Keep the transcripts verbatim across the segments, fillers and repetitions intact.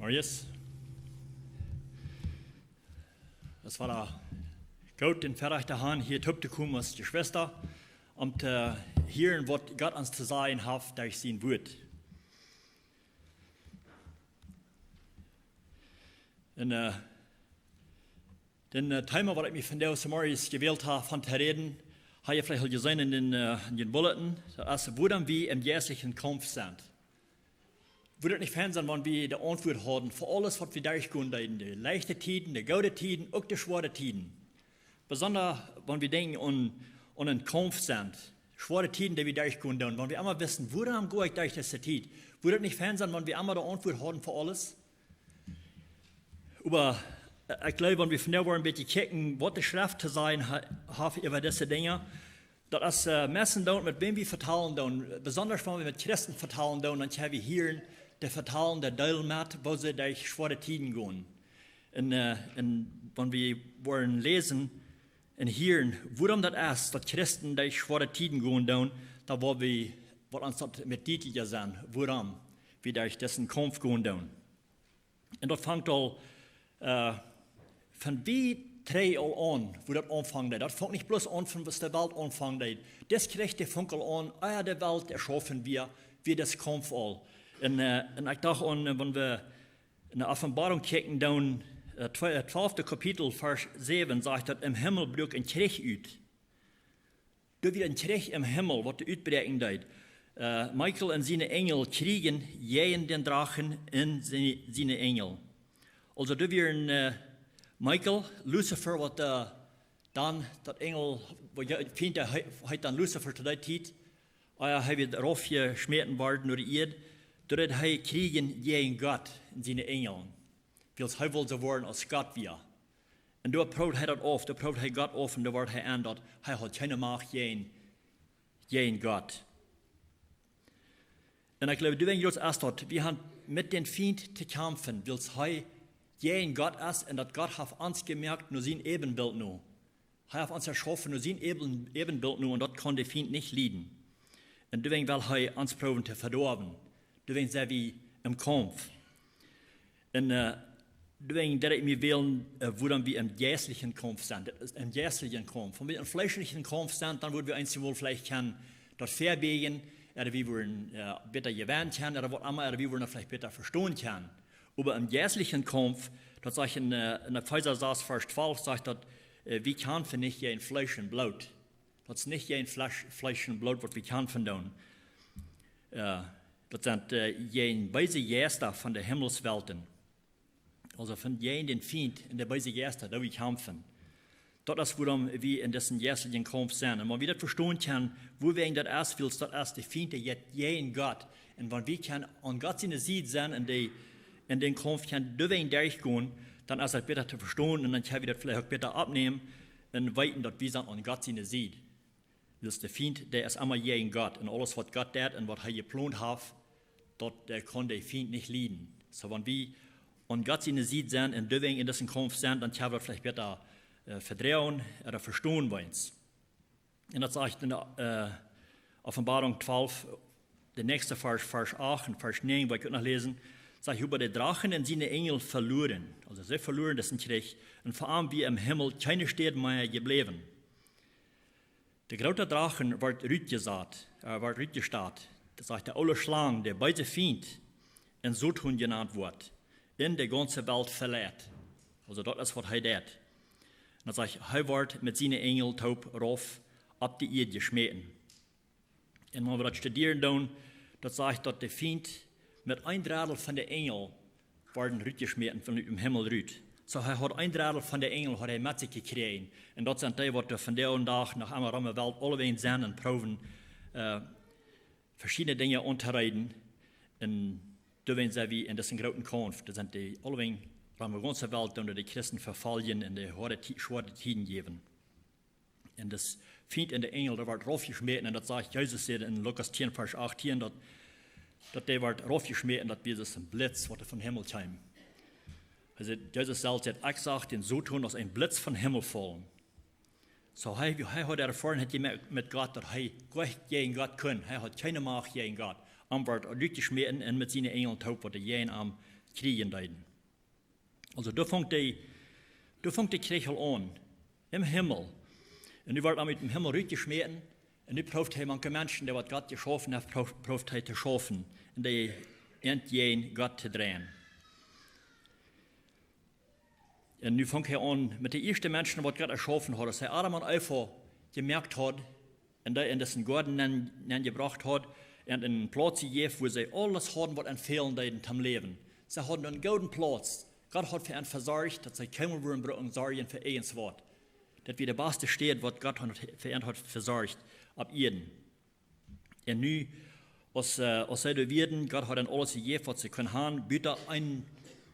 Marius. Es wia goot, dän Freidach to haben, hia toop to komen aus Jeschwista, om to hieren, waut Gott ons to sajen haft derch sien Wuat. Un, äh, dän, äh, Thema, waut ekj mie vondoag zemorjes jewält hab, von to räden, hab jie veleicht aul jeseenen en dän, äh, en dän Bulletin, daut es, wuarom wie em jeistlichen Kaumf sent. Wudd daut nich fein sennen, wan wie de Auntwuat hauden fa aules, waut wie derchgonen deeden, de leichte Tieden, de goode Tieden, uk de schwoare Tieden? Besonda, wan wie denkjen aun, aun een Kaumf sent, schwoare Tieden, dee wie derchgonen doonen, wan wie emma wisten, wuarom go ekj derch dise Tiet? Wudd daut nich fein sennen, wan wie emma de Auntwuat hauden fa aules? Oba, äh, ekj jleew, wan wie vondoag woaren een bät kjikjen, waut de Schreft to sajen ha-, haft äwa dise Dinja, daut es, äh, meist dan met wäm wie vetalen doonen, besonda wan wie met Christen vetalen doonen, dan kjenn wie hieren, dee vetalen dän Deel met, woo see derch schwoare Tieden gonen. Un, äh, un wan wie woaren läsen un hieren, wuarom daut es, daut Christen derch schwoare Tieden gonen doonen, dan woa wie, woat ons daut met dietlicha sennen, wuarom wie derch disen Kaumf gonen doonen. Un daut fangt aul, äh, von wiet trigj aul aun, woo daut aunfangen deed. Daut fangt nich bloos aun von waut de Welt aunfangen deed. Dis kjrieech de Funkel aun, ea de Welt erschaufen wia, wia dis Kaumf aul. Un, äh, un ekj docht aun, äh, wan wie en de Openboarunk kjikjen, dan, äh, twe-, äh, twalfte Kapitel, Varsch säwen, sajcht daut, em Himmel bruak een Kjrich ut. Doa wia een Kjrich em Himmel, waut doa utbräakjen deed. Äh, Michael un siene Enjel kjrieejen jäajen dän Drachen un siene, siene Enjel. Aulsoo, doa wia een, äh, Michael, Luzifer, waut, äh, dan daut Enjel, waut je-, Fient, hee, hee dan Luzifer to dee Tiet, ea hee wia raufjeschmäten worden no de Ieed, doa deed hee kjrieejen jäajen Gott un siene Enjel. Wiels hee wull soo woaren aus Gott wia. Un doa proowd hee daut auf, doa proowd hee Gott auf un doa wort hee en daut hee haud kjeene Macht jäajen, jäajen Gott. Un ekj jleew, du denkjst, es daut, wie haben met dän Fient to kjamfen, wiels hee jäajen Gott es un daut Gott haft ons jemoakt no sien Äbenbilt no. Hee haft ons jeschaufen no sien Äben-, Äbenbilt no un daut kaun de Fient nich lieden. Un doawäajen well hee ons proowen to vedoawen. Doawäajen sent wie em Kaumf. Un, äh, doawäajen deed ekj mie wälen, äh, wuarom wie em jeistlichen Kaumf sent. Daut es em jeistlichen Kaumf. Wan wie em fleeschlichen Kaumf sent, dan wudden wie eenjemol veleicht kjennen daut vebäajen, ooda wie wudden, äh, bäta jewennen kjennen, ooda waut emma, ooda wie wudden daut veleicht bäta vestonen kjennen. Oba em jeistlichen Kaumf, daut sajcht en, äh, en Efeesa sas, Varsch twalf, sajcht daut, äh, wie kjamfen nich jäajen Fleesch un Bloot. Daut es nich jäajen Fleesch, Fleesch un Bloot, waut wie kjamfen doonen. Äh, daut sent, äh, jäajen beese Jeista von de Himmelswelten. Aulsoo von jäajen dän Fient un de beese Jeista, doo wie kjamfen. Daut es, wuarom wie en disen jeistlichen Kaumf sent. Un wan wie daut vestonen kjennen, wuarom daut es, wiels daut es de Fient, dee jeit jäajen Gott. Un wan wie kjennen aun Gott siene Sied sennen un dee, en dän Kaumf kjennen doawäajen derchgonen, dan es daut bäta to vestonen un dan kjenn wie daut veleicht uk bäta oppnämen un weeten, daut wie sent aun Gott siene Sied. Wiels de Fient, dee es emma jäajen Gott. Un aules, waut Gott deit un waut hee jeplont haft, daut, äh, kaun de Fient nich lieden. Soo, wan wie aun Gott siene Sied sent un doawäajen en disen Kaumf sent, dan kjenn wie daut veleicht bäta, äh, vedroagen ooda vestonen, weens. Un daut sajcht en, äh, Openboarunk twalf, de näakjste Varsch, Varsch acht un Varsch näajen, waut ekj uk noch läsen, sajcht, oba de Drachen un siene Enjel veluaren. Aulsoo see veluaren disen Kjrich. Un fa an wia em Himmel kjeene Städ mea jebläwen. De groota Drachen wort rutjesat, äh, wort rutjestat. Daut sajcht de oole Schlang, de beese Fient, un Soton jenant woat, un de gaunze Welt veleit. Aulsoo daut es, waut hee deit. Un daut sajcht, hee wort met siene Enjel toop rauf opp de Ieed jeschmäten. Un wan wie daut studieren doonen, daut sajcht, daut de Fient met een Drettel von de Enjel worden rutjeschmäten von em Himmel rut. Soo, hee haud een Drettel von de Enjel haud hee met sikj jekjräajen. Un daut sent dee, waut doa vondoag dän Dach noch emma rom de Welt aulewäajen sent un proowen, äh, veschiedne Dinja auntoreeden. Un doawäajen sent wie en disen grooten Kaumf. Daut sent dee aulewäajen rom de gaunze Welt, dee de Christen vefoljen un de schwoare Ti-, schwoare Tieden jäwen. Un de Fient un de Enjel, dee worden raufjeschmäten. Un daut sajcht Jesus hia en Lukas tieen, Varsch achtieen, daut, daut dee worden raufjeschmäten, daut wia aus een Blitz, waut doa vom Himmel kjeem. Hee sajcht, Jesus selfst sajcht, ekj sach dän Soton aus een Blitz vom Himmel faulen. Soo, hee, hee haud Erfoarenheit jemoakt met Gott, daut hee goanich jäajen Gott kunn. Hee haud kjeene Macht jäajen Gott. Am wort rutjeschmäten un met siene Enjel toop, waut doa jäajen am kjrieen deeden. Aulsoo, doa funk de, doa funk de Kjrich aul aun. Em Himmel. Un nu wort hee ut dän Himmel rutjeschmäten. Un nu proowd hee mank de Menschen, dee waut Gott jeschaufen haft, proowd, proowd hee to schaufen. Un dee entjäajen Gott to dreien. Un nu funk hee aun met de ieeschte Menschen, waut Gott jeschaufen haud, aus hee Adam un Eva jemoakt haud, un dee en disen Goaden nen-, nenjebrocht haud, un eenen Plauz jejäft, wua see aules hauden, waut an fälen deed toom läwen. See hauden eenen gooden Plauz. Gott haud fa an vesorcht, daut see kjeenmol wudden brucken sorjen fa irjent waut. Daut wia de baste Städ, waut Gott haud, fa an haud vesorcht opp Ieed. Un nu, aus, äh, aus see doa wieren, Gott haud an aules jejäft, waut see kunnen haben, buta eene,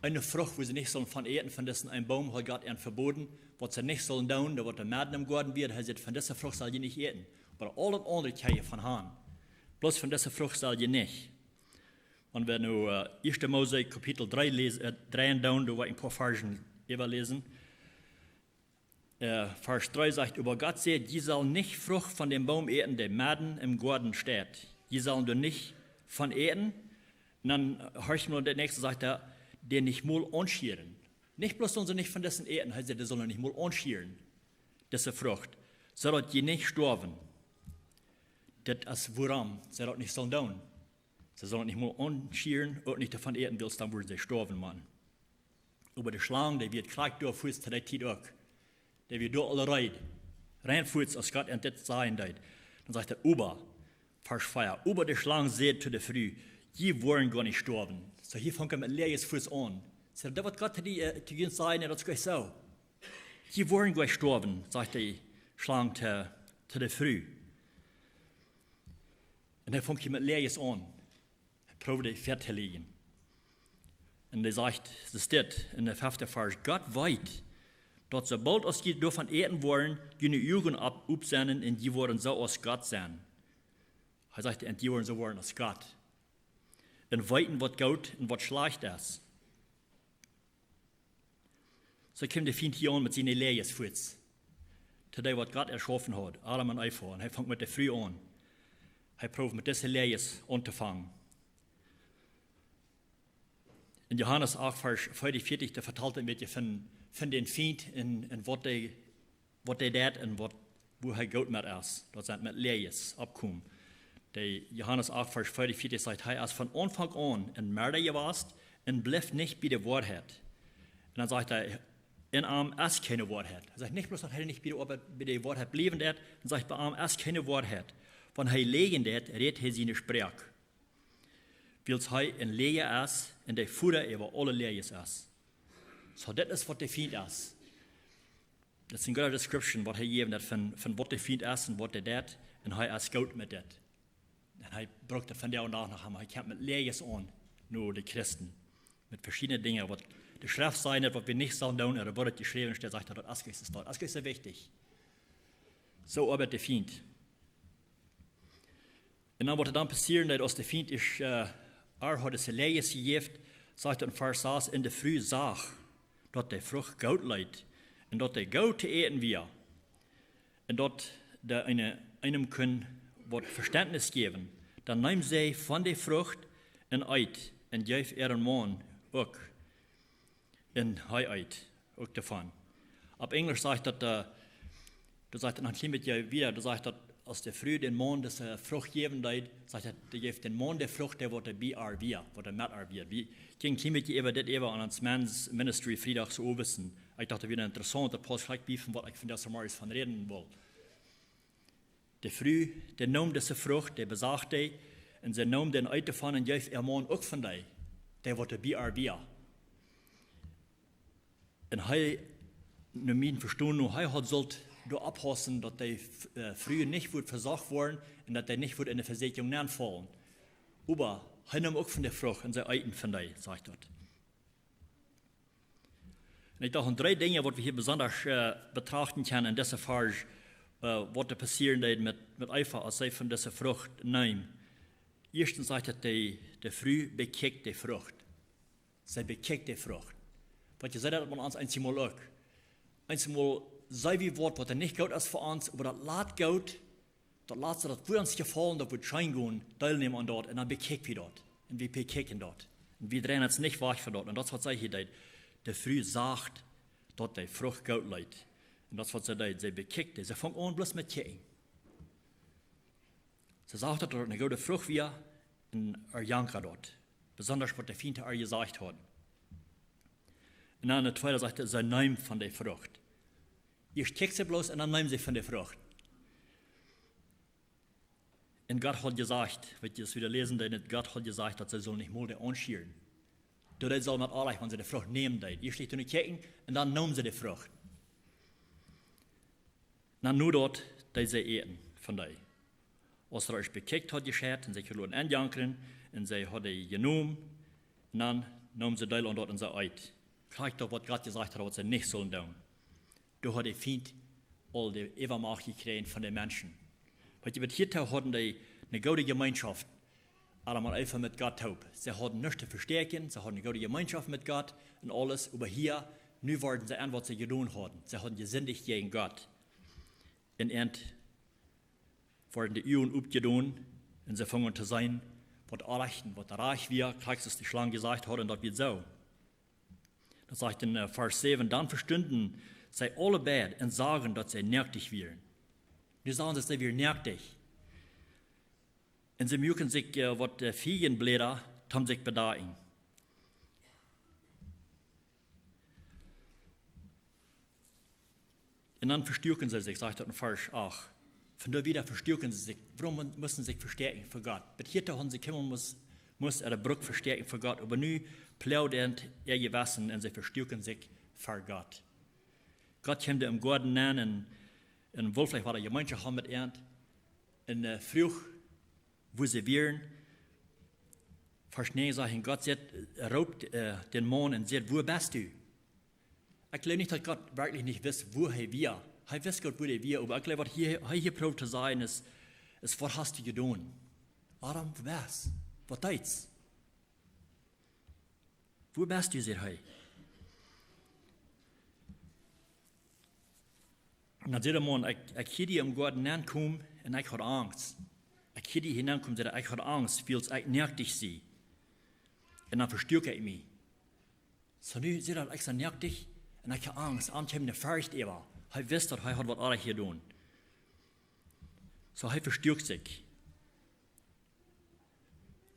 eene Frucht, wua see nich sullen von äten, von disen eenen Boom haud Gott an vebooden, waut see nich sullen doonen, daut waut doa medden em Goaden wia, hee säd: "Von dise Frucht sell jie nich äten. Oba aul daut aundre kjenn jie von haben. Bloos von dise Frucht sell jie nich." Wan wie nu, äh, ieeschte Mose Kapitel dree läsen, äh, dree doonen, doa woa ekj een poa Varzen äwaläsen. Äh, Varsch dree sajcht: "Oba Gott säd: Jie sellen nich Frucht von dän Boom äten, dee medden em Goaden steit. Jie sellen doa nich von äten." Un dan, äh, horcht mol, de näakjste sajcht hee: "Dee nich mol aunschieren." Nich bloos sullen see nich von disen äten, hee säd, dee sullen nich mol aunschieren, dise Frucht, soo daut jie nich stoawen. Daut es wuarom see daut nich sullen doonen. See sullen nich mol aunschieren, uk nich doavon äten, wiels dan wudden see stoawen, Maun. Oba de Schlang, dee wia krakjt doa fuaz to dee Tiet uk. Dee wia doa aul reed. Rein fuaz, aus Gott an dit sajen deed. Dan sajcht hee: "Oba", Varsch vea: "Oba de Schlang säd to de Fru: Jie woaren goanich stoawen." Soo, hia funk hee met Läajes fuaz aun. Säd: "Daut waut Gott to die, äh, to junt sajen, daut es goanich soo. Jie woaren goanich stoawen", sajcht de Schlang to, to de Fru. Un hee funk hia met Läajes aun. Hee proowd dee väa to lieejen. Un hee sajcht, daut steit en dän feften Varsch: "Gott weet, daut soo boolt aus jie doavon äten woaren, june Uagen opp, opp sennen un jie woaren soo aus Gott sennen." Hee sajcht, un jie woaren soo woaren aus Gott. Un weeten, waut goot un waut schlajcht es. Soo kjeem de Fient hia aun met siene Läajes fuaz. To dee, waut Gott jeschaufen haud, Adam un Eva. Un hee funk met de Fru aun. Hee proowd met dise Läajes auntofangen. En Johanes acht, Varsch veeaunvieetich, doa vetalt hee een bät von, von dän Fient un, un waut hee waut hee deit un waut, woo hee goot met es. Daut sent met Läajes oppkomen. De Johanes acht, Varsch veeaunvieetich sajcht: "Hee es von Aunfank aun een Merda jewast un blift nich bie de Woarheit." Un dan sajcht hee: "En am es kjeene Woarheit." Hee sajcht nich bloos, daut hee nich bie de Oabeit, bie de Woarheit bliewen deit, hee sajcht: "Bie am es kjeene Woarheit. Wan hee läajen deit, rät hee siene Sproak. Wiels hee een Läajna es un de Voda äwa aule Läajes es." Soo, dit es, waut de Fient es. Daut es eene goode Description, waut hee jeft, daut von, von waut de Fient es un waut hee deit. Un hee es goot met dit. Un hee brukt daut vondoag dän Dach noch emol. Hee kjemt met Läajes aun no de Christen. Met veschiedne Dinja, waut de Schreft sajcht, waut wie nich sellen doonen, oba waut jeschräwen steit, sajcht hee, daut es goanich soo, es goanich soo wichtich. Soo oabeit de Fient. Un dan, waut doa dan passieren deed, aus de Fient es, äh, ar haud dise Läajes jejäft, sajcht hee en Varsch sas: "Un de Fru sach, daut de Frucht goot leet, un daut dee goot to äten wia, un daut dee eene, eenem kunn waut Vestentnis jäwen. Dan neem see von de Frucht un eet, un jeef äaren Maun uk." Un hee eet uk doavon. Opp Enjlisch sajcht daut, äh, doa sajcht daut noch een kjlien bät wieda, doa sajcht daut, aus de Fru dän Maun dise Frucht jäwen deed, sajcht daut, dee jeef dän Maun de Frucht, dee waut doa bie ar wia, waut doa met ar wia. Wie kjrieen een kjlien bät äwa dit äwa aun ons Men's Ministry Friedach soo owes. Ekj docht, daut wia interessaunt, daut pausst krakjt bie von waut ekj vondoag zemorjes von räden well. De Fru, dee neem dise Frucht, dee besach dee, un see neem dän Eet doavon un jeef äaren Maun uk von dee, dee waut doa bie ar wia. Un hee, no mien Vestonen, hee haud sult doa oppaussen, daut dee, äh, Fru nich wudd vesocht woaren un daut dee nich wudd en de Vesieekjunk nenfaulen. Oba hee neem uk von de Frucht un see eeten von dee, sajcht daut. Un ekj docht, dree Dinja, waut wie hia besonda, äh, betrachten kjennen en dise Varsch, äh, waut doa passieren deed met, met Eva, aus see von dise Frucht neem. Ieeschtens sajcht daut, de, de Fru bekjikjt de Frucht. See bekjikjt de Frucht. Waut jie seenen, daut maun ons eenjemol uk. Eenjemol seen wie waut, waut doa nich goot es fa ons, oba daut lat goot, daut lat see, daut wudd ons jefaulen, daut wudd scheen gonen, deelnämen aun daut, un dan bekjikj wie daut. Un wie bekjikjen daut. Wie dreien ons nich wajch von daut. Un daut es waut see hia deed. De Fru sach, daut de Frucht goot leet. Un daut es waut see deed. See bekjikjt, see funk aun bloos met kjikjen. See sach, daut doa eene goode Frucht wia, un erjankad daut. Besonda waut de Fient to äa jesajcht haud. Un dan de tweede sajcht, see neem von de Frucht. Ieescht kjikjt see bloos un dan neem see von de Frucht. Un Gott haud jesajcht, weet jie, aus wie daut läsen, dan Gott haud jesajcht, daut see sull nich mol de aunschieren. Doa deed see met Onrajcht, wan see de Frucht nämen deed. Ieescht nich doano kjikjen un dan neem see de Frucht. Na, nu daut, deed see äten von dee. Aus see daut ieescht bekjikjt haud, jescheit, un see haud loten enjankren, un see haud dee jenomen, un dan neem see Deel aun daut un see eet. Krakjt daut, waut Gott jesajcht haud, waut see nich sullen doonen. Doa haud de Fient aul de Äwamacht jekjräajen von de Menschen. Weet jie, bat hia hauden dee eene goode Jemeenschoft, Adam un Eva met Gott toop. See hauden nuscht to vestäakjen, see hauden eene goode Jemeenschoft met Gott un aules, oba hia, nu worden see enn, waut see jedonen hauden. See hauden jesindicht jäajen Gott. Un an worden de Uagen opjedonen, un see fungen to seenen, waut rajcht un waut rajcht wia, krakjt aus de Schlang jesajcht haud, un daut wia soo. Daut sajcht en, äh, Varsch säwen: Dan vestunden see aule beid un sagen, daut see noaktich wieren. Nu sagen see, see wieren noaktich. Un see muaken sikj, äh, waut, äh, Fiejenbläda, toom sikj bedakjen. Un dan vestuaken see sikj, sajcht daut en Varsch acht. Von doa wieda vestuaken see sikj. Wuarom mussten see sikj vestäakjen fa Gott? Bat hia hauden see kjeenmol must, must äare Bruck vestäakjen fa Gott. Oba nu ploagd an äa Jewessen un see vestuaken sikj fa Gott. Gott kjeem doa em Goaden aun un, un wull veleicht wada Jemeenschoft haben met an. Un, äh, fruach, wua see wieren. Varsch näajen sajcht, un Gott sajcht, äh, roopt, äh, dän Maun un sajcht: Wua best du? Ekj jleew nich, daut Gott werkjlich nich wist, wua hee wia. Hee wist goot, wua hee wia, oba ekj jleew, waut hee, hee hia proowt to sajen es, es: Waut hast du jedonen? Adam, wua best? Waut deetst? Wua best du, sajcht hee. Un dan sajcht de Maun: Ekj, ekj hieed die em Goaden nenkomen un ekj haud Angst. Ekj hieed die hia nenkomen, sajcht hee, ekj haud Angst, wiels ekj noaktich sie. Un dan vestuak ekj mie. Soo, nu sajcht hee, ekj sie noaktich un ekj haud Angst. Am kjeem de Forcht äwa. Hee wist, daut hee haud waut Oajet jedonen. Soo, hee vestuak sikj.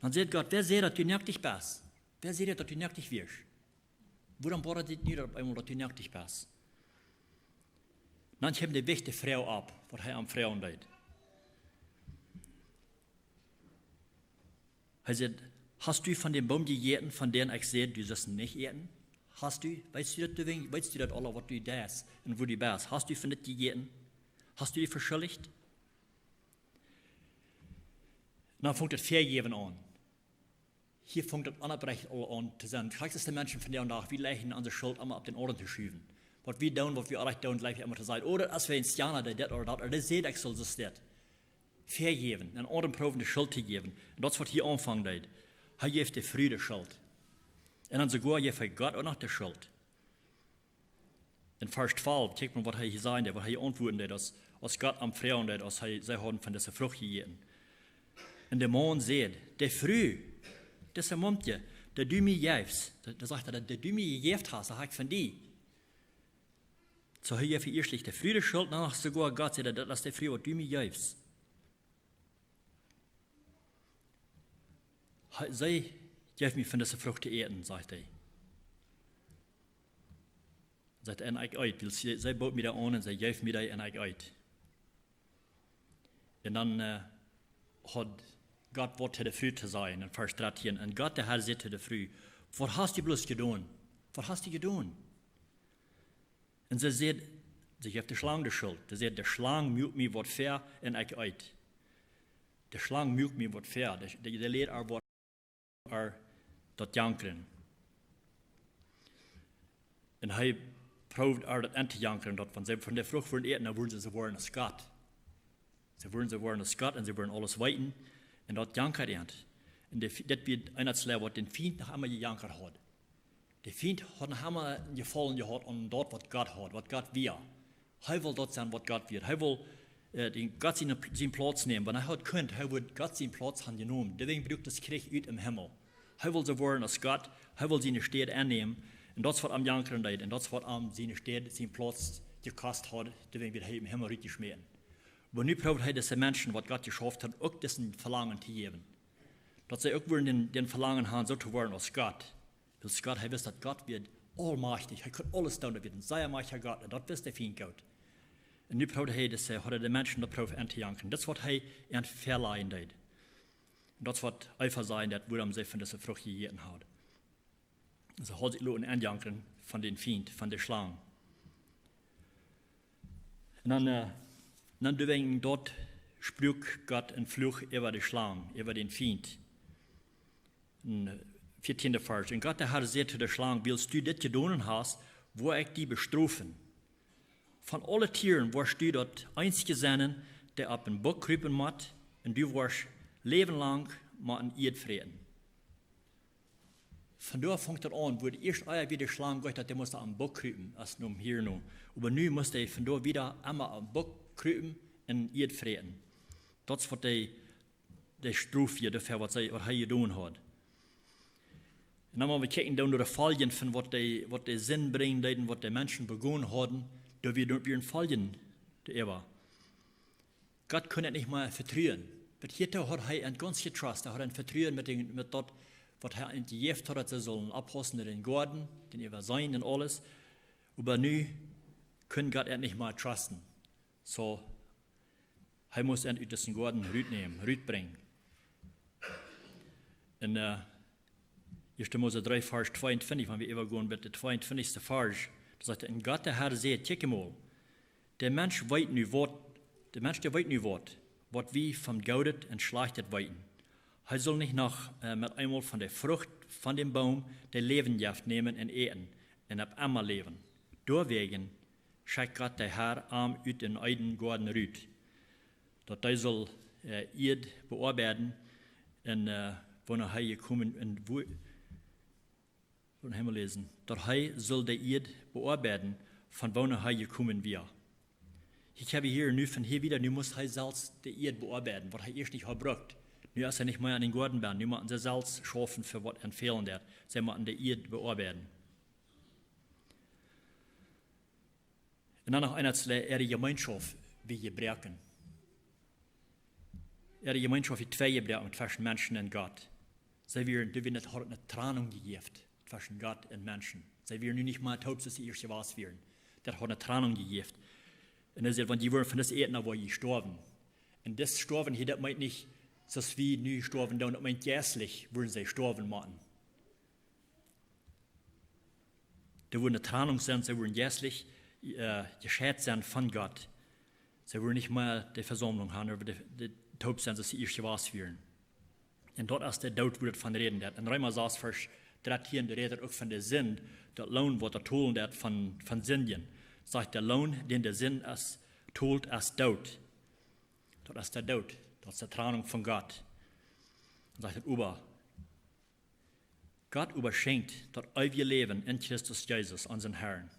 Dan sajcht Gott: Wäa säd, daut du noaktich best? Wäa säd, daut du noaktich wieescht? Wuarom woat dit nu opp eemol, daut du noaktich best? Dan kjeem de wichtje Froag opp, waut hee am froagen deed. Hee sajcht: Hast du von dän Boom jejäten, von dän ekj säd, du sust nich äten? Hast du, weetst du daut, du, weetst du daut aula, waut du deist un wua du best? Hast du von dit jejäten? Hast du die veschuldicht? Dan fangt daut Vejäwen aun. Hia fangt daut Onopprecht aul aun to sennen. Krakjt aus de Menschen von vondoag, wie leejen onse Schult emma opp dän aundren to schuwen. Waut wie doonen, waut wie rajcht doonen, jleich wie emma to sajen: Oh, daut es wäajen Stjana, dee dit ooda daut, ooda dee säd, ekj sull soo dit. Vejäwen, un aundrem proowen de Schult to jäwen. Un daut es, waut hia aunfangen deed. Hee jeef de Fru de Schult. Un dan soogoa jeef hee Gott uk noch de Schult. En Varsch twalf, kjikj mau, waut hee hia sajen deed, waut hee auntwuaden deed, aus, aus Gott am froagen deed, aus hee, see hauden von dise Frucht jejäten. Un de Maun säd: De Fru, dise Mumkje, dee du mie jeefst, dee, dee sajcht, dee, dee du mie jejäft hast, dee hab ekj von die. Soo, hee jeef ieescht de Fru de Schult, dan noch soogoa Gott, sajcht hee, daut es de Fru, waut du mie jeefst. Hee, see jeef mie von dise Frucht to äten, sajcht hee. Sajcht, un ekj eet, wiels see, see bood mie daut aun un see jeef mie daut un ekj eet. Un dan, äh, haud Gott waut to de Fru to sajen en Varsch dartieen. Un Gott, de Herr, säd to de Fru: Waut hast du bloos jedonen? Waut hast du jedonen? Un see säd, see jeef de Schlang de Schult. See säd: De Schlang muak mie waut väa un ekj eet. De Schlang muak mie waut väa. De, de, de lieed ar waut, ar daut jankren. Un hee proowd ar daut auntojankren, daut wan see von de Frucht wudden äten, dan wudden see soo woaren aus Gott. See wudden soo woaren aus Gott un see wudden aules weeten. Un daut jankad an. Un de, daut wia eent, waut dän Fient noch emma jejankat haud. De Fient haud noch emma een Jefaulen jehaut aun daut, waut Gott haud, waut Gott wia. Hee wull daut sennen, waut Gott wia. Hee wull, äh, dän Gott sienen, sienen Plauz nämen. Wan hee haud kunt, hee wudd Gott sienen Plauz haben jenomen. Doawäajen bruak daut Kjrich ut em Himmel. Hee wull soo woaren aus Gott, hee wull siene Städ aunnämen. Un daut es waut am jankren deed, un daut es waut am siene Städ, sien Plauz jekost haud, doawäajen wort hee ut dän Himmel rutjeschmäten. Oba nu proowd hee dise Menschen, waut Gott jeschaufen haud, uk disen Velangen to jäwen. Daut see uk wudden dän, dän Velangen haben, soo to woaren aus Gott. Wiels Gott, hee wist, daut Gott wia aulmajchtich, hee kunn aules doonen, daut wia een sea majchtja Gott, un daut wist de Fient goot. Un nu proowd hee, daut hee, haud hee de Menschen daut proowd auntojankren. Daut es waut hee an väalajen deed. Un daut es waut Eva säd, daut wuarom see von dise Frucht jejäten haud. See haud sikj loten aunjankren von dän Fient, von de Schlang. Un dan, äh, dan doawäajen doa spruak Gott een Fluch äwa de Schlang, äwa dän Fient. En, äh, vieetieenden Varsch. Un Gott de Herr säd to de Schlang: Wiels du dit jedonen hast, woa ekj die bestrofen. Von aule Tieren woascht du daut eensje sennen, dee opp een Buck krupen mott, un du woascht läwendlang motten Ieed fräten. Von doa funk daut aun, wua ieescht ea wia de Schlang, daut dee must opp een Buck krupen, aus nom hia no. Oba nu must hee von doa wieda emma opp een Buck krupen un Ieed fräten. Daut es waut dee, dee Strof wia doafäa, waut see, waut hee jedonen haud. Un dan mau wie kjikjen dan no de Foljen von waut dee, waut dee Sind brinjen deed un waut de Menschen begonen hauden, doa wia, doa wieren Foljen doaräwa. Gott kunn an nich mea vetruen. Bat hia haud hee an gaunz jetrust, hee haud an Vetruen met dän, met daut, waut hee an jejäft haud, daut see sullen oppaussen no dän Goaden, dän äwaseenen un aules. Oba nu kunn Gott an nich mea trusten. Soo, hee must an ut disen Goaden rutnämen, rutbrinjen. En, äh, ieeschte Mose dree, Varsch tweeuntwintich, wan wie äwagonen bat dän tweeuntwintichsten Varsch, doa sajcht hee: Un Gott de Herr säd: Kjikj emol, de Mensch weet nu waut, de Mensch, dee weet nu waut, waut wie von Goodet un Schlajchtet weeten. Hee saul nich noch, äh, met eemol von de Frucht von dän Boom, dee Läwen jeft, nämen un äten un opp emma läwen. Doawäajen schekjt Gott de Herr am ut dän Eden Goaden rut, daut hee saul, äh, Ieed beoabeiden un, äh, woona hee jekomen, un wua, von Himmel läsen, daut hee saul de Ieed beoabeiden, von woona hee jekomen wia. Hia hab wie hia nu von hia wieda, nu must hee selfst de Ieed beoabeiden, waut hee ieescht nich haud brukt. Nu es hee nich mea en dän Goaden bennen, nu motten see selfst schaufen fa waut an fälen deed. See motten de Ieed beoabeiden. Un dan noch eent, daut see äare Jemeenschoft wia jebroaken. Äare Jemeenschoft wia twei jebroaken tweschen Menschen un Gott. See wieren, doa wia, daut haud eene Trennunk jejäft tweschen Gott un Menschen. See wieren nu nich mea toop, soo aus see ieescht jewast wieren. Daut haud eene Trennunk jejäft. Un hee säd: Wan jie woaren von dit äten, dan woa jie stoawen. Un dit Stoawen hia, daut meent nich, soo aus wie nu stoawen doonen, daut meent jeistlich wudden see stoawen motten. Doa wudd eene Trennunk sennen, see wudden jeistlich, äh, jescheit sennen von Gott. See wudden nich mea de Vesaumlunk haben, oba de, de toop sennen, soo aus see ieescht jewast wieren. Un daut es de Doot, wua daut von räden deit. En Reema sas, Varsch dartieen, doa rät daut uk von de Sind, daut Loon, waut daut tolen deit von, von Sindjen. Sajcht: De Loon, dän de Sind es, tolt, es Doot. Daut es de Doot, daut es de Trennunk von Gott. Dan sajcht et: Oba Gott oba schenkjt daut eewje Läwen en Christus Jesus, onsen Herrn.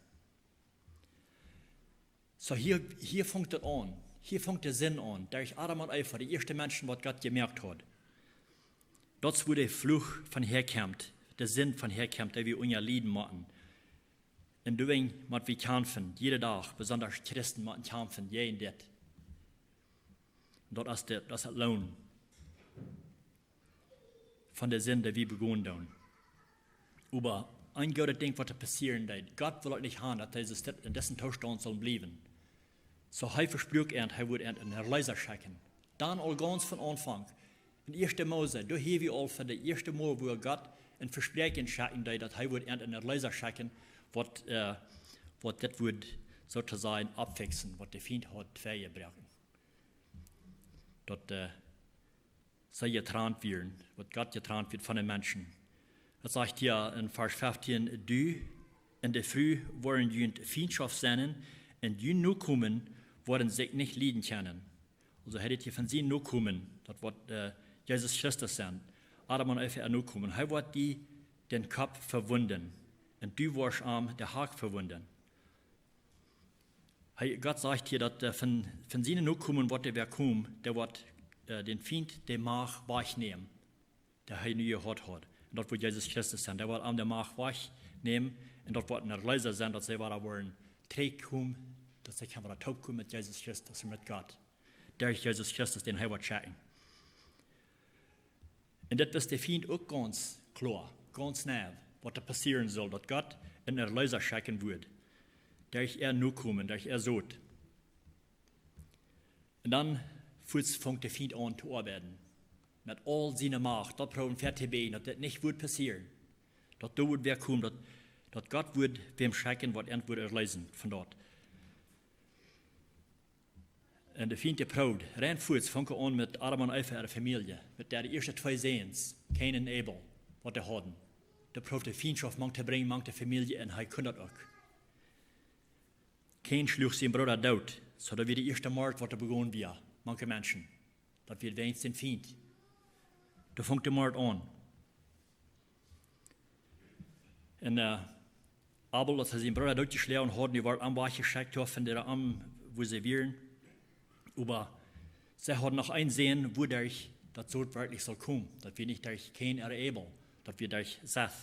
Soo hia, hia fangt daut aun. Hia fangt de Sind aun. Derch Adam un Eva, de ieeschte Menschen, waut Gott jemoakt haud. Daut es, wua de Fluch von häakjemt, de Sind von häakjemt, dee wie unjalieden motten. Un doawäajen mott wie kjamfen, jieda Dach, besonda Christen motten kjamfen, jäajen dit. Daut es de, daut es de Loon von de Sind, dee wie begonen doonen. Oba een goodet Dinkj, waut doa passieren deed: Gott wull daut nich haben, daut dise Städ en disen Toostaunt sullen bliewen. Soo hee vespruak an, hee wudd an eenen Erleesa schekjen. Dan aul gaunz von Aunfank. En ieeschte Mose, doa hia wie aul von de ieeschte Mol, wua Gott een Vespräakjen schekjen deed, daut hee wudd an eenen Erleesa schekjen, waut, äh, waut dit wudd, soo to sajen, oppfixen, waut de Fient haud twei jebroaken. Daut, äh, see jetrant wieren, waut Gott jetrant wia von de Menschen. Daut sajcht hia en Varsch fieftieen: Du un de Fru woaren junt Fientschoft sennen, un june Nokomen woaren sikj nich lieden kjennen. Aulsoo hee rät hia von siene Nokomen, daut woat, äh, Jesus Christus sennen. Adam un Eva äare Nokomen. Hee woat die dän Kopp vewunden, un du woascht am de Hak vewunden. Hee, Gott sajcht hia, daut, äh, von, von siene Nokomen woat wäa komen, dee woat, äh, dän Fient de Macht wajchnämen, dee hee nu jehaut haud. Daut woat Jesus Christus sennen. Dee woat am de Macht wajchnämen. Un daut woat een Erlöser sennen, daut see wada woaren trigjkomen, daut see kjennen wada toopkomen met Jesus Christus un met Gott. Derch Jesus Christus, dän hee woat schekjen. Un dit wist de Fient uk gaunz kloa, gaunz nau, waut doa passieren sull, daut Gott een Erlöser schekjen wudd. Derch äa Nokomen, derch äa Sot. Un dan fuaz funk de Fient aun to oabeiden. Met aul siene Macht, daut proowen väatobieejen, daut dit nich wudd passieren. Daut doa wudd wäa komen, daut, daut Gott wudd wäm schekjen, waut an wudd erlösen von daut. Un de Fient proowd, rein fuaz funk aun met Adam un Eva äare Famielje, met äare ieeschte twee Säns, Kain un Abel, waut dee hauden. Dee proowd de Fientschoft mank to brinjen, mank de Famielje, un hee kunn daut uk. Kain schluach sienen Brooda doot, soo daut wia de ieeschte Mort, waut doa begonen wia, mank de Menschen. Daut wia wäajens dän Fient. Doa funk de Mort aun. Un, äh, Abel, aus hee sienen Brooda dootjeschloagen haud, dee wort am wajchjeschekjt, doa von de am, wua see wieren. Oba see hauden noch een Sän, wuaderch daut Sot werkjlich sull komen. Daut wia nich derch Kain ooda Abel, daut wia derch Seth,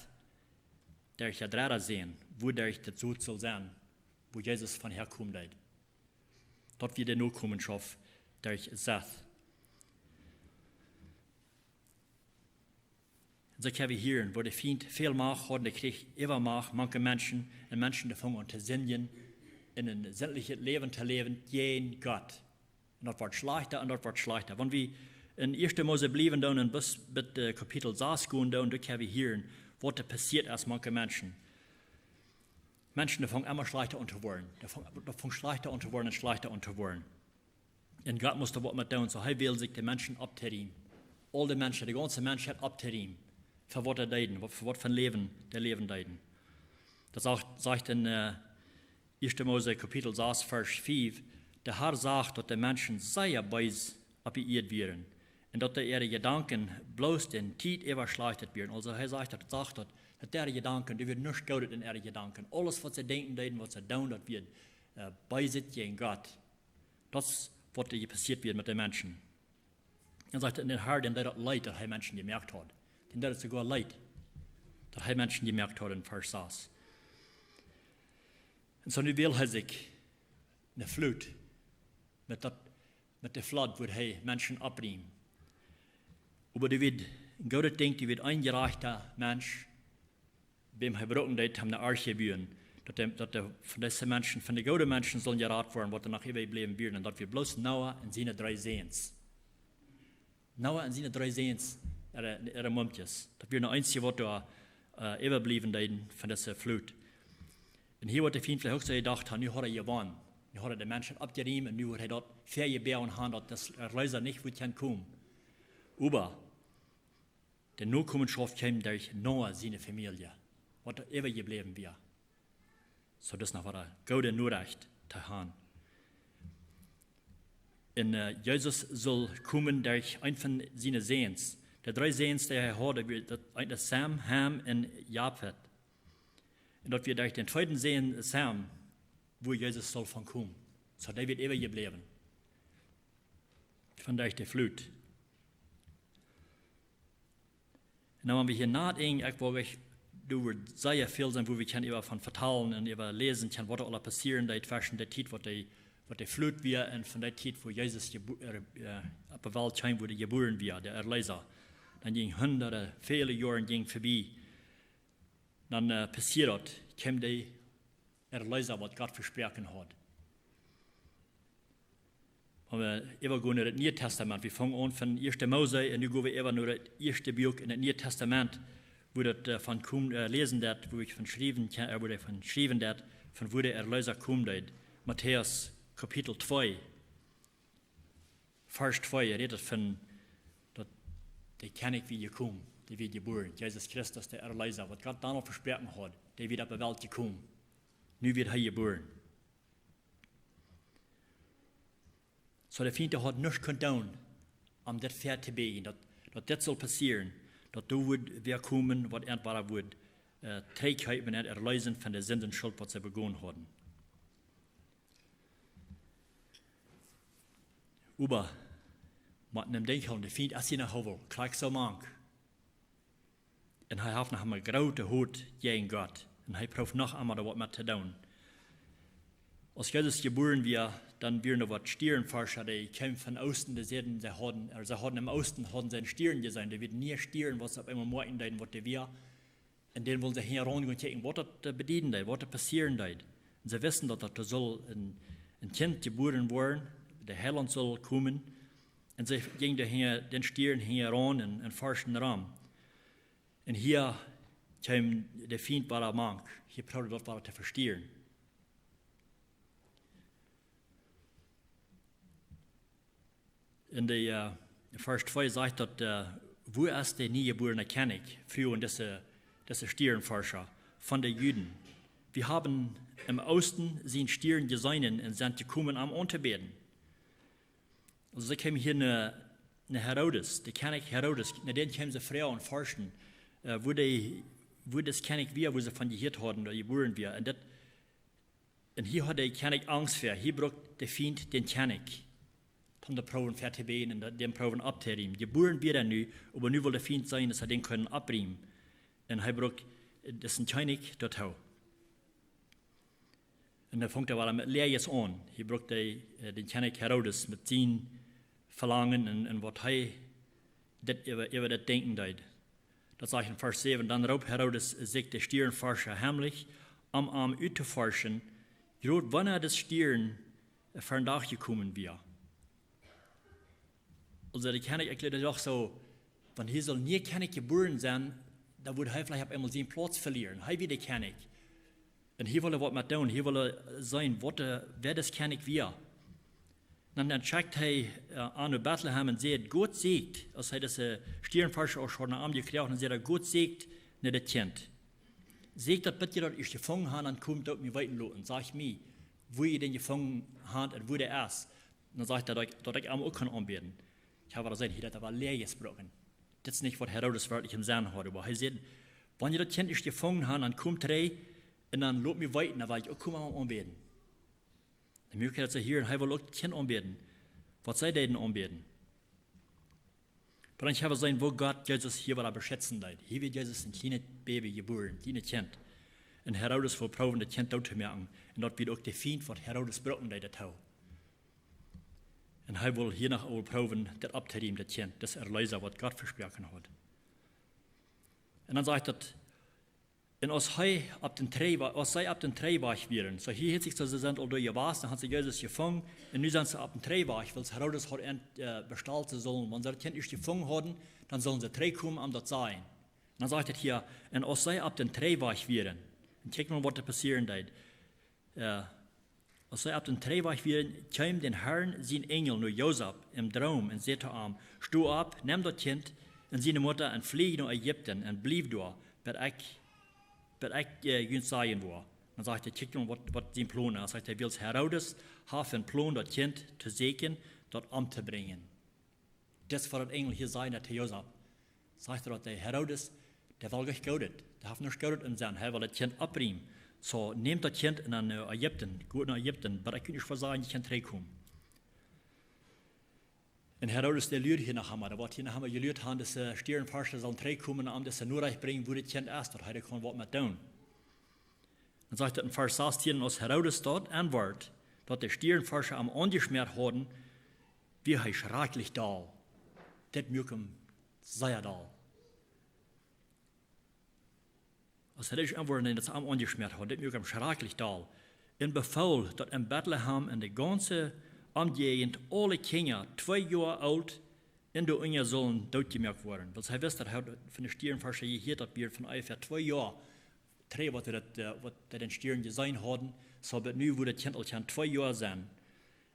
derch äa dredda Sän, wuaderch daut Sot sull sennen, wua Jesus von häakomen deed. Daut wia de Nokomenschoft derch Seth. Un soo kjenn wie hieren, woo de Fient väl Macht haud, dee kjrieech Äwamacht mank de Menschen, un Menschen, dee fungen aun to sindjen, un een sintlichet Läwen to läwen jäajen Gott. Un daut wort schlajchta un daut wort schlajchta. Wan wie en ieeschte Mose bliewen doonen un bat, bat, äh, Kapitel sas gonen doonen, dan kjenn wie hieren, waut doa passieet es mank de Menschen. Menschen, dee fungen emma schlajchta aun to woaren. Dee fungen, dee fungen schlajchta aun to woaren un schlajchta aun to woaren. Un Gott must doa waut met doonen, soo hee wull sikj de Menschen opptorieemen. Aul de Menschen, de gaunze Menschheit opptorieemen, fa waut dee deeden, waut, fa waut fa een Läwen dee läwen deeden. Daut sajcht, sajcht en, äh, ieeschte Mose Kapitel sas, Varsch fief: De Herr sach, daut de Menschen sea bees opp de Ieed wieren, un daut äare Jedanken bloos de Tiet äwa schlajchtet wieren. Aulsoo, hee sajcht, daut sach daut, daut äare Jedanken, doa wia nuscht Goodet en äare Jedanken. Aules, waut see denkjen deeden, waut see doonen, daut wia, äh, bees jäajen Gott. Daut es, waut doa passieet wia met de Menschen. Dan sajcht hee, un de Herr, dän deed daut leet, daut hee Menschen jemoakt haud. Dän deed daut soogoa leet, daut hee Menschen jemoakt haud, en Varsch sas. Un soo nu wull hee sikj ne Flut, met daut, met de Flood wudd hee Menschen oppriemen. Oba doa wia een goodet Dinkj, doa wia een jerajchta Mensch, wäm hee brucken deed, om ne Arche buen, daut de, daut de, von dise Menschen, von de goode Menschen sullen jerat woaren, waut doa noch äwajebläwen wieren. Un daut wia bloos Noah un siene dree Säns. Noah un siene dree Säns, äare, äare Mumkjes. Daut wieren de eensje, waut doa, äh, äwabliewen deeden von dise Flut. Un hia woat de Fient veleicht uk soo jedocht haben, nu haud hee jewonnen. Nu haud hee de Menschen oppjerieemt un nu wudd hee daut väajebäajen haben, daut de Erlöser nich wudd kjennen komen. Oba de Nokomenschoft kjeem derch Noah siene Famielje, waut doa äwajebläwen wia. Soo daut es noch waut goode Norecht to haben. Un, äh, Jesus sull komen derch eenen von siene Säns. De dree Säns, dee hee haud, wia daut eene Sem, Ham un Jafet. Un daut wia derch dän tweeden Sän, Sem, wua Jesus sull von komen. Soo, dee wia äwajebläwen von derch de Flut. Un dan, wan wie hia nodenkjen, ekj wudd, doa wudd sea väl sennen, wua wie kjennen äwa von vetalen un äwa läsen kjennen, waut doa aula passieren deed tweschen de Tiet, waut de, waut de Flut wia, un von de Tiet, wua Jesus jebu-, äh, äh, opp de Welt kjeem, wua hee jebuaren wia, de Erlöser. Dan jinjen hundade, väle Joaren jinjen verbie. Dan, äh, passieed daut, kjeem de Erlöser, waut Gott vesproaken haud. Wan wie äwagonen no daut Niee Tastament, wie fungen aun von ieeschte Mose un nu go wie äwa no daut ieeschte Buak en daut Niee Tastament, wua daut, äh, von kom-, äh, läsen deit, wua ekj von schriewen kjenn, äh, wua ekj von schriewen deit, von wua de Erlöser komen deed. Matäus Kapitel twee, Varsch twee, hee rät von daut de Kjennich wia jekomen, dee wia jebuaren. Jesus Christus, de Erlöser, waut Gott donn aul vesproaken haud, dee wia opp de Welt jekomen. Nu wia hee jebuaren. Soo de Fient haud nuscht kunt doonen, om dit väatobieejen, daut, daut dit sull passieren, daut doa wudd wäa komen, waut an wada wudd, äh, trigjhoolen un erlösen von de Sind un Schult, waut see begonen hauden. Oba, mau en däm Denkj hoolen, de Fient es hia noch äwal, krakjt soo mank. Un hee haft noch emma groote Haut jäajen Gott. Un hee prooft noch emma doa waut met to doonen. Aus Jesus jebuaren wia, dan wieren doa waut Stiernforscha, dee kjeemen von Oosten, dee säden, see hauden, ea, see hauden em Oosten, hauden see een Stiern jeseenen, dee wieren nie Stiern, waut see opp eemol moakjen deeden, waut dee wia. Un dan wullen see hia raun gonen kjikjen, waut daut, ä, bedieden deed, waut doa passieren deed. Un see wisten, daut doa sull een, een Kjint jebuaren woaren, de Heilaunt sull komen. Un see jinjen doa hinja, dän Stiern hinjaraun un, un forschten rom. Un hia kjeem de Fient wada mank. Hia proowd hee daut wada to vestieren. En de, ä, Varsch twee sajcht daut, ä, "Wua es de niejebuarne Kjennich?" fruagen dise, dise Stiernforscha von de Juden. "Wie haben im Oosten sienen Stiern jeseenen und sind gekommen, am anzubeten." Aulsoo see kjeemen hia no, no Herodes, de Kjennich Herodes, no dän kjeemen see froagen un forschten, ä, wua de, wua dis Kjennich wia, wua see von jehieet hauden, daut hee jebuaren wia. Un daut, un hia haud de Kjennich Angst ver. Hia brukt de Fient dän Kjennich, om dän proowen ver to bäden un daut, dän proowen opptorieemen. Jebuaren wia hee nu, oba nu wull de Fient seenen, daut see dän kunnen oppriemen. Un hee brukt, ä, disen Kjennich doatoo. Un dan funk hee wada met Läajes aun. Hia brukt hee, ä, dän Kjennich Herodes met sien Velangen un, un waut hee dit äwa, äwa dit denkjen deed. Daut sajcht en Varsch säwen: "Dan roopt Herodes sikj de Stiernforscha heimlich, om am uttoforschen, jrod wanea dis Stiern, ä, ver dän Dach jekomen wia." Aulsoo de Kjennich, ekj jleew, daut docht soo, wan hia sull een Kjennich jebuaren sennen, dan wudd hee veleicht opp eemol sienen Plauz velieren. Hee wia de Kjennich. Un hia wull hee waut met doonen, hia wull hee seenen, waut, ä, wäa dis Kjennich wia. Dan, dan schekjt hee, ä, no Betlehem un säd: "Gott sajcht", aus hee dise Stiernforscha aul haud no am jekjräajen, dan säd hee: "Gott sajcht no daut Kjint: Sajcht daut, bat jie daut ieescht jefungen haben, dan komt daut mie weeten loten. Sajcht mie, wua jie dän jefungen haben un wua dee es. Dan sajcht hee daut ekj, daut ekj am uk kaun aunbäden." Ekj hab aul jeseenen, hia daut wia Läajes brucken. Dit es nich waut Herodes werkjlich em Senn haud, oba hee säd: "Wan jie daut Kjint ieescht jefungen haben, dan komt trigj un dan lot mie weeten, dan well ekj uk komen am aunbäden." Dan muak hee daut see hia, un hee wull uk daut Kjint aunbäden, waut see deeden aunbäden. Oba dan kjenn wie seenen, woo Gott Jesus hia wada beschitzen deed. Hia wia Jesus een kjlienet Baby jebuaren, een kjlienet Kjint. Un Herodes wull proowen, daut Kjint doot to moaken. Un daut wia uk de Fient, waut Herodes brucken deed doatoo. Un hee wull hia noch aul proowen, daut opptorieemen, daut Kjint, dis Erlöser, waut Gott vesproaken haud. Un dan sajcht daut: "Un aus hee opp dän Trigjwa-, aus see opp dän Trigjwajch wieren." Soo, hia haft sikj soo, see sent aul doa jewast, dan hauden see Jesus jefungen. Un nu sent see opp dän Trigjwajch, wiels Herodes haud an, ä, bestalt, see sullen, wan see daut Kjint ieescht jefungen hauden, dan sullen see trigjkomen, om daut sajen. Dan sajcht et hia: "Un aus see opp dän Trigjwajch wieren." Un kjikj mau, waut doa passieren deed. Ä, "Aus see opp dän Trigjwajch wieren, kjeem dän Herrn sien Enjel no Josef em Droom un säd to am: Sto opp, nemm daut Kjint un siene Mutta un flieg no Ägipten un bliew doa, bat ekj, bat ekj, ä, junt sajen woa." Dan sajcht hee, kjikj mau, waut, waut sien Plon es. Sajcht hee: "Wiels Herodes haft een Plon, daut Kjint to sieekjen, daut omtobrinjen." Daut es waut de Enjel hia säd to Josef. Sajcht hee daut de Herodes, dee well nuscht Goodet. Dee haft nuscht Goodet em Senn. Hee well daut Kjint oppriemen. Soo, nämt daut Kjint un dan, ä, Ägipten. Got no Ägipten, bat ekj junt ieescht sajen, jie kjennen trigjkomen. Un Herodes, dee luat hia noch emol. Dee woat hia noch emol jeluat haben, daut de Stiernforscha sullen trigjkomen, om daut see no Rajcht brinjen, wua daut Kjint es, daut hee doa kaun waut met doonen. Dan sajcht et en Varsch sastieen: "Un aus Herodes daut enwort, daut de Stiernforscha am aunjeschmäat hauden, wort hee schrakjlich doll." Dit muak am sea doll. Aus hee daut enwort, daut see am aunjeschmäat hauden, dit muak am schrakjlich doll. "Un befool, daut en Betlehem un de gaunze Omjäajent aule Kjinja twee Joa oolt un doaunja sullen dootjemoakt woaren." Wiels hee wist, daut hee haud von de Stiernforscha jehieet, daut wia von onjefäa twee Joa trigj, waut hee daut, ä, waut hee dän Stiern jeseenen haud. Soo, bat nu wudd daut Kjint aul kjennen twee Joa sennen.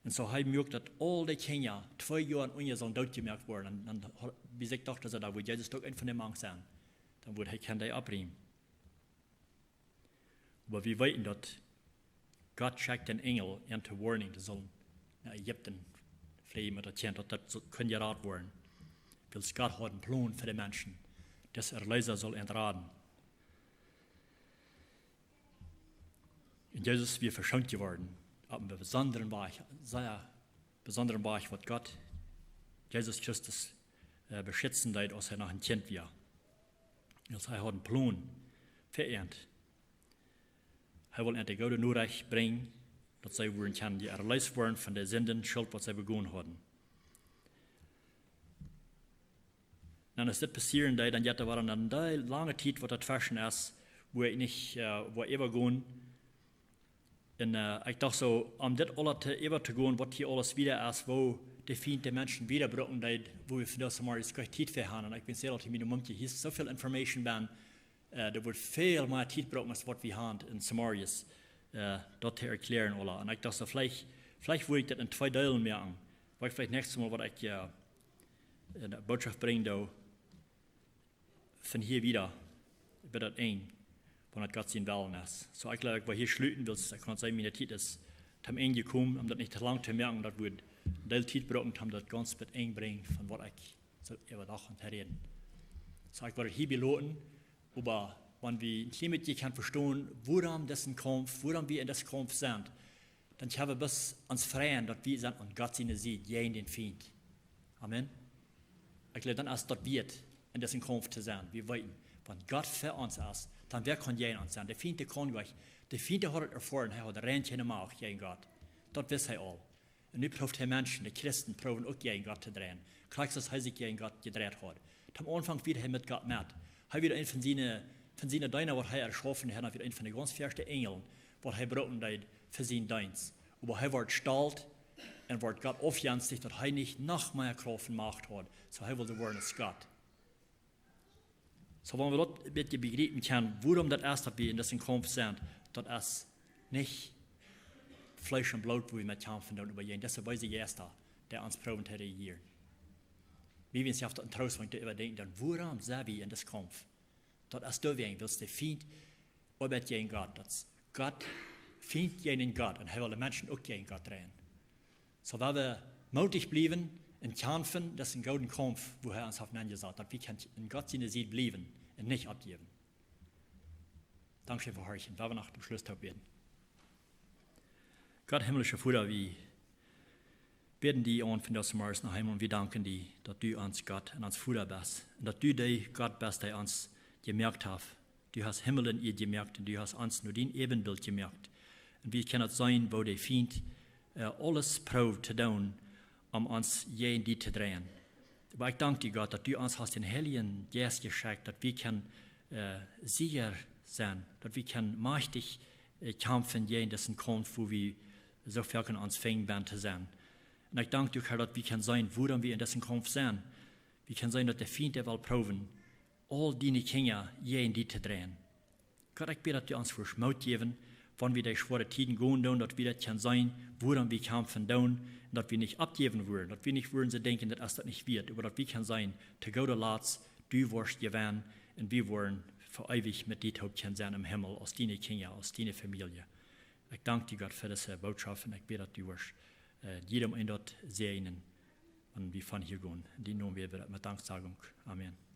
Un soo hee muak, daut aul de Kjinja twee Joa un unja sullen dootjemoakt woaren. Un dan, wie sikj docht hee, daut wudd Jesus uk een von dee mank sennen. Dan wudd hee kjennen dee oppriemen. Oba wie weeten, daut Gott schekjt dän Enjel an to warnen, dee sullen no Ägipten flieen met daut Kjint, daut daut sull, kunn jerat woaren. Wiels Gott haud een Plon fa de Menschen. Dis Erlöser sull an raden. Un Jesus wia veschoont jeworden. Opp eenen besondren Wajch, sea besondren Wajch, waut Gott Jesus Christus, ä, beschitzen deed, aus hee noch een Kjint wia. Wiels hee haud een Plon fa an. Hee wull an de goode Norecht brinjen, daut see wudden kjennen erleest woaren von de Sinden, Schult, waut see begonen hauden. Dan es dit passieren, dan jeit doa wada ne lange Tiet, waut doa tweschen es, wua ekj nich, äh, wua äwagonen. Un, äh, ekj docht soo, om dit aules to äwa to gonen, waut hia aules wieda es, woo de Fient de Menschen wieda brucken deed, wua wie vondoag zemorjes kjeene Tiet fa haben. Un ekj sie sea, daut hia mien Mumkje hia soo väl Information bie, äh, daut wudd väl mea Tiet brucken, aus waut wie haben en zemorjes, äh, daut to erkjlären, aules. Un ekj docht soo, veleicht, veleicht wudd ekj daut en twee Deelen moaken. Wudd ekj veleicht näakjstet Mol, waut ekj, äh, ne Bootschoft brinjen doo, von hia wieda, bat daut Enj, wan daut Gott sien Wellen es. Soo, ekj jleew, ekj well hia schluten, wiels ekj kaun sajen, miene Tiet es tom Enj jekomen, om daut nich too lang to moaken, daut wudd een Deel Tiet brucken, om daut gaunz bat Enj brinjen, von waut ekj soo äwadacht haud to räden. Soo, ekj well hia bie loten, oba wan wie een kjlien bät kjennen vestonen, wuarom disen Kaumf, wuarom wie en disen Kaumf sent, dan kjenn wie bloos ons freien, daut wie sent aun Gott siene Sied, jäajen dän Fient. Amen. Ekj jleew, dan es daut wieet, en disen Kaumf to sennen. Wie weeten, wan Gott fa ons es, dan wäa kaun jäajen ons sennen? De Fient, dee kaun nich. De Fient, dee haud daut erfoaren, hee haud rein kjeene Macht jäajen Gott. Daut wist hee aul. Un nu proowt hee Menschen, de Christen, proowen uk jäajen Gott to dreien. Krakjt soo aus hee sikj jäajen Gott jedreit haud. Tom Aunfank wia hee met Gott met. Hee wia een von siene, von siene Deena, waut hee erschaufen haud, wia een von de gaunz ieeschte Enjel, waut hee brucken deed fa sienen Deenst. Oba hee wort stolt un wort Gott aufjenstich, daut hee nich noch mea Krauft un Macht haud. Soo hee wull woaren aus Gott. Soo, wan wie daut een bät bejriepen kjennen, wuarom daut es, daut wie en disen Kaumf sent, daut es nich Fleesch un Bloot, wua wie met kjamfen doonen, oba jäajen dise beese Jeista, dee ons proowen to rejieren. Wie wellen ons oft en Troost, wan wie doaräwa denkjen, dan wuarom sent wie en disen Kaumf? Daut es doawäajen, wiels de Fient oabeit jäajen Gott. Daut es Gott, Fient jäajen Gott. Un hee well de Menschen uk jäajen Gott dreien. Soo, wan wie mootich bliewen un kjamfen, daut es een gooda Kaumf, wua hee ons haft nenjesat, daut wie kjennen aun Gott siene Sied bliewen un nich oppjäwen. Dankscheen fa horchen. Wan wie noch tom Schluss toop bäden. Gott, himmlischa Voda, wie bäden die aun vondoag zemorjes noch eemol un wie danken die, daut du ons Gott un ons Voda best. Un daut du de Gott best, dee ons jemoakt haft. Du hast Himmel un Ieed jemoakt un du hast ons no dien Äwenbilt jemoakt. Un wie kjennen daut seenen, woo de Fient, äh, aules proowt to doonen, om ons jäajen die to dreien. Oba ekj dank die, Gott, daut du ons hast dän Heiljen Jeist jeschekjt, daut wie kjennen, äh, secha sennen, daut wie kjennen majchtich, äh, kjamfen jäajen disen Kaumf, wua wie soo väl kjennen ons finjen bie to sennen. Un ekj dank die, Herr, daut wie kjennen seenen, wuarom wie en disen Kaumf sent. Wie kjennen seenen, daut de Fient, dee well proowen, aul diene Kjinja jäajen die to dreien. Gott, ekj bäd, daut du ons wurscht Moot jäwen, wan wie derch schwoare Tieden gonen doonen, daut wie daut kjennen seenen, wuarom wie kjamfen doonen, un daut wie nich oppjäwen wudden, daut wie nich wudden soo denkjen, daut es daut nich wieet, oba daut wie kjennen seenen, to gooda Latst, du woascht jewennen, un wie woaren fa eewich met die toop kjennen sennen em Himmel, aus diene Kjinja, aus diene Famielje. Ekj dank die, Gott, fa dise Bootschoft, un ekj bäd, daut du wurscht, äh, jieda eenen doa säajnen, wan wie von hia gonen. En dienen Nomen bäd wie daut met Danksagunk. Amen.